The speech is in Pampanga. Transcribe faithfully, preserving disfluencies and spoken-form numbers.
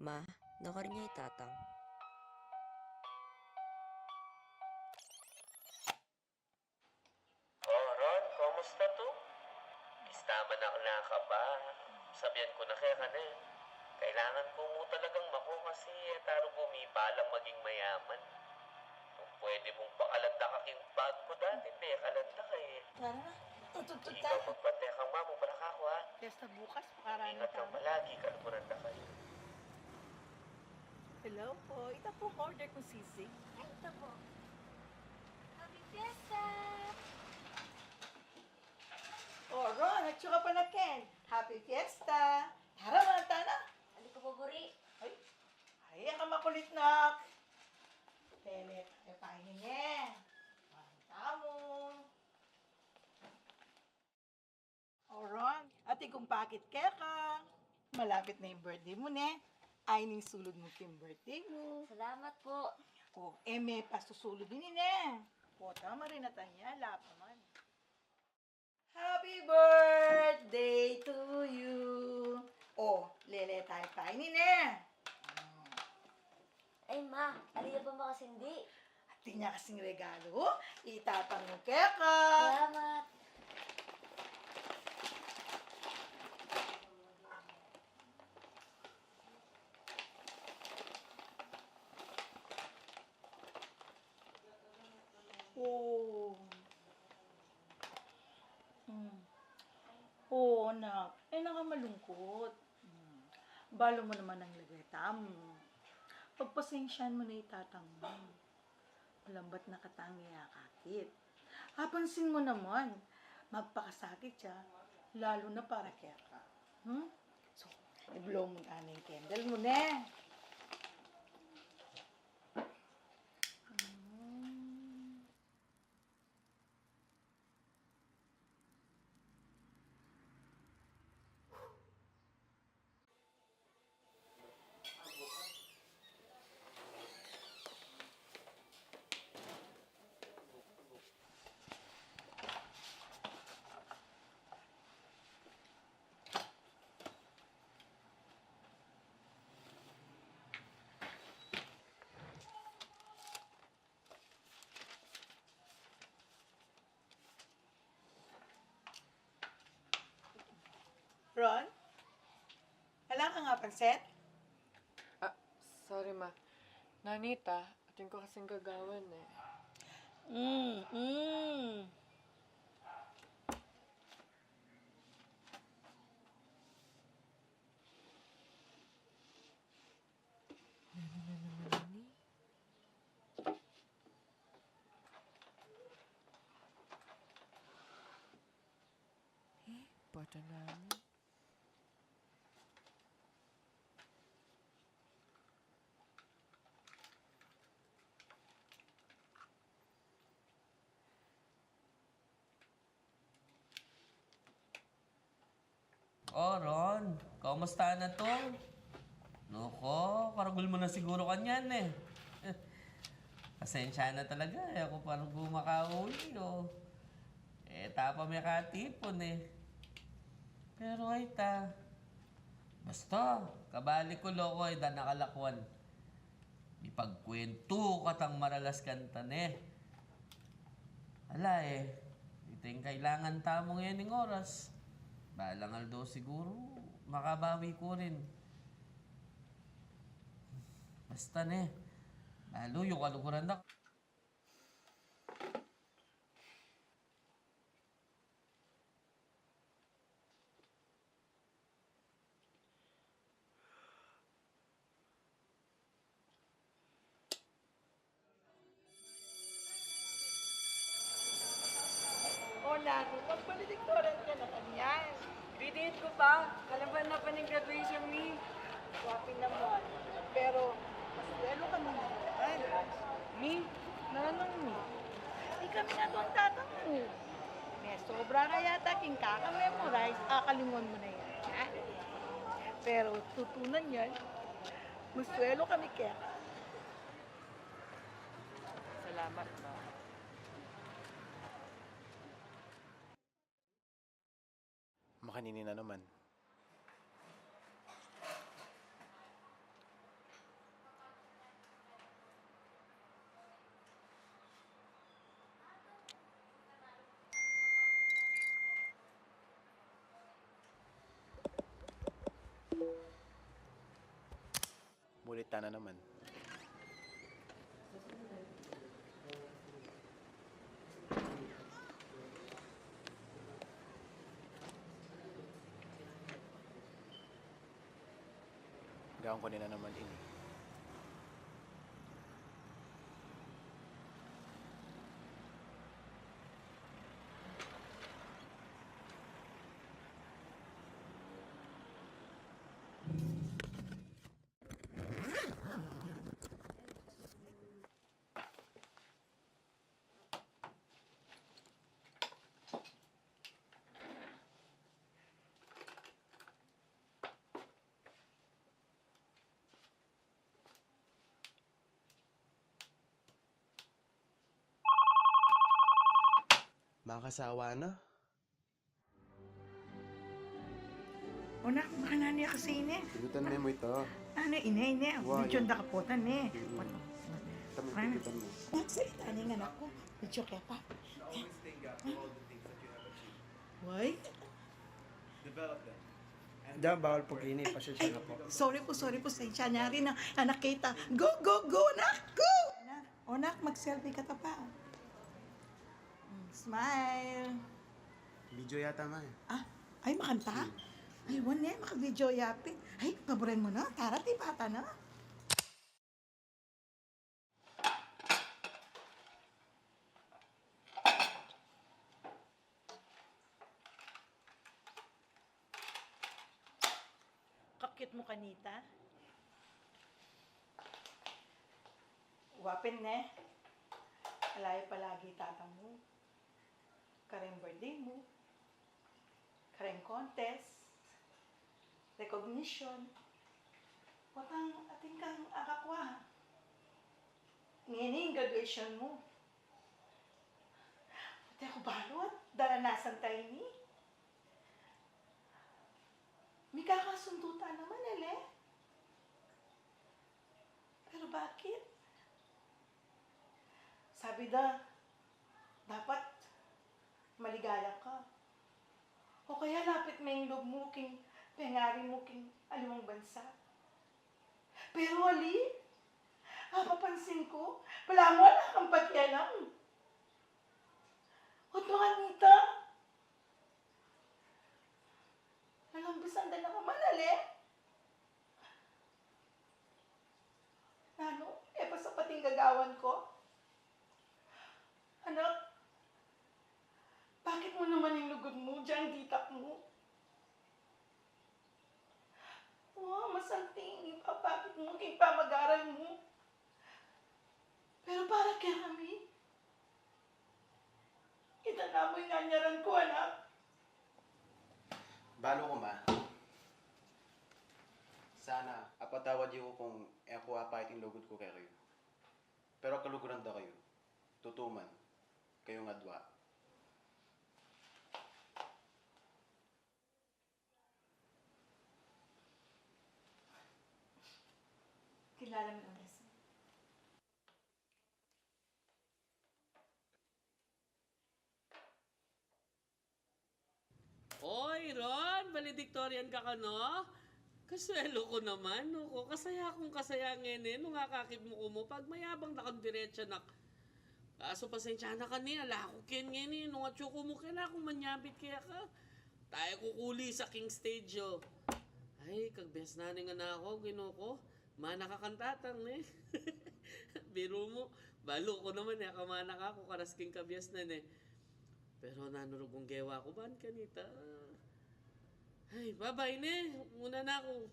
Ma, nakarin ya i Tatang. O, Ron, kumusta tu? Kista man ak nakaba. Sabian ku na keka ne. Kailangan ku mu talagang maku kasi e ta rugumi palang maging mayaman. Kung pwede mung pakalan da ka king bag ku dati, pekalan da ka e. Tara na. Tutugtog tayo. Ikaw magpante kang mamu para kaku, ha? Piyesta bukas, pakarani tamu. Ingat kang palagi, kaluguran da kayu. Hello po. Ita pung order kung sisig. Ay, ita po. Happy Fiesta! O, Ron, at saka pala Ken. Happy Fiesta! Tara, mata na. Adi ku pa buri. Ay, ay, ka makulit na. Lele, e pa ini, e. Mata mu. O, Ron, atin kung pakit keka. Malapit na ing birthday mu, ne? Ay, ning sulud mu king birthday mu. Salamat po. O, e me pa susulud ini, ne? Pota, marinatan ya, lapa man. Happy birthday to you. O, lele tayo pa ini, ne? Ay, Ma, ali ya pa makasindi. Atin ya kasing regalu, i Tatang mu keka. Salamat. O. Hmm. O, anak. E na ka malungkut. Hmm. Balu mu naman ing lagay tamu. Pagpasensyahan mu na i Tatang mu. Malambat na katang e akakit. Apansin mu naman, magpakasakit ya, lalu na para keka. Hmm? So, i-blow mu na ing candle mu, ne? Hmm. Ron? Ala kang pansit? Ah, sorry, Ma. Nanita, atin ku kasing gagawan e. Mm, mm. Nanu na naman ini? E, pota namu. O, Ron, kumusta na tu? Nuko, karagul mu na siguru kanyan e. Pasensya na talaga e, aku pa rugu makauli o. E ta pa me katipun e. Pero ay ta. Basta, kabalik ku loku e, da na kalakwan. Mipagkwentu katang maralas kanita ne. Ala e, ita ing kailangan tamu ngening oras. Balang aldo siguru, makabawi ku rin. Basta ne, balu yu kaluguran da. O, naku, magbalediktoryan ka na kanyan. Bidit ku pa, kalaban na pa ning graduation mi. Guapi naman. Pero, maswelo kami naman. Mi? Nanung mi? Ikami na dong Tatang mu. May sobra ka yata king kaka-memorize, akalingon mu na yan, ha? Pero tutunan yan, maswelo kami keka. Salamat, Ma. Makanini na naman. Ulit na naman. Gawan ko na naman ini. Makasawa na. O nak, baka nanu ya kasi ini? Pinutan me mu ita. Nanu, ini, ini. Wa, video yan. Nda ka putan, eh. Mm-mm. Putan. Tama, pinutan mu. Nagsalita na ing anak ku. Video kaya pa. Why? Diyan, bawal pag ini. Pasensya na po. Sorry po, sorry po. Pasensya na rin ang anak kita. Go, go, go, nak! Go! Na, o nak, mag-selfie ka ta pa. Mm, smile. Video yata, ma, eh. Ah, ay, makanta? Hmm. Ay, wan, eh, maka-video ya pin. Ay, paboran mu na. Tara, tipatan na. Kakit mu kanita? Wa pin, ne? Ala ya palagi tata mu. Kareng birthday mu, kareng contest, recognition, potang atin kang akakua. Ngeni ing graduation mu. Pati aku balu at daranasan ta ini. Mikakasundu ta naman, ele? Pero bakit? Sabi da, dapat maligaya ka. O kaya lapit me ing lub mu king pengari mu king aliwang bansa. Pero ali, apapansin ku, balamu ala kang pakialam. O't makanita, lalambisan da na ka man, ale? Nanu, e pa sapat ing gagawan ku? Anak, bakit mu naman ing lugud mu, dyang ditak mu? Wa, masanting ing papakit mu king pamag-aral mu. Pero para kekami, ita na mu ing anyaran ku, anak. Balu ku, ma. Sana apatawad yu ku kung e ku apakit ing lugud ku kekayu. Pero kaluguran da kayu. Tutu man, kayung adwa. Kilala mo na, Bes? Oy, Ron! Valedictorian ka kanu? Kaswelu ku naman, nuku. Kasaya kung kasaya ngeni, nung akakit mu ku mu, pagmayabang da kang diretsa, nak. Kasu pasensya na ka ne, ala ku ken ngeni, nung atyu ku mu ken, aku manyabit keka. Tae ku kuli sa king stage, o. Ay, kagbiasnan ne ing anak ku, Ginu ku. Mana ka kang tatang, ne? Biru mu, balu ku naman, e ka mana kaku karas king kabiasnan, e. Pero nanu rugung gewa ku ban kanita? Ay, bye-bye ne. Muna na ku.